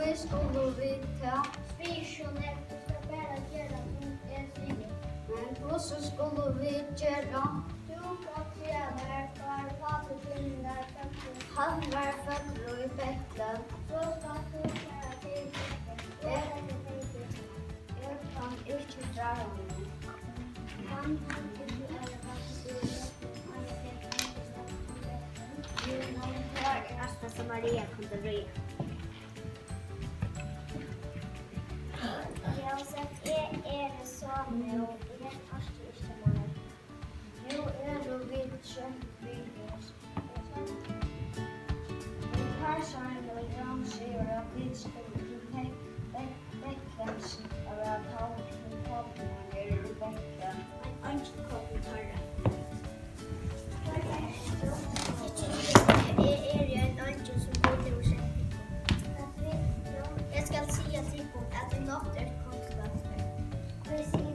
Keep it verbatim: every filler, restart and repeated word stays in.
Hví skulu vit tað? Spyr so nógv, eg skal bara gera, sum eg sigi. Men hvussu skulu vit gera? Tú skalt siga mær, hvar pápi tín var føddur. Hann var føddur í Betlehem. So skalt tú fara til Betlehem. Eg, eg kann ikki svara honum. Kann hann ikki vera føddur í Betlehem? Jú, men tað er alt tað, sum Maria kundi ræða. Jósef, eg eri so móð, eg orki ikki meir. Nú eru vit skjótt byrjað. Vit fara seinni, og Jón sigur, at vit skulu til Bek-, Bek-, Betlehemsins, at vera tólv, til pápin er í Betlehem. Eingin kom til teirra. Eg eri ein eingil, sum Gud hevur sent tykkum. Eg skal siga tykkum, at í nátt er kongsdagur.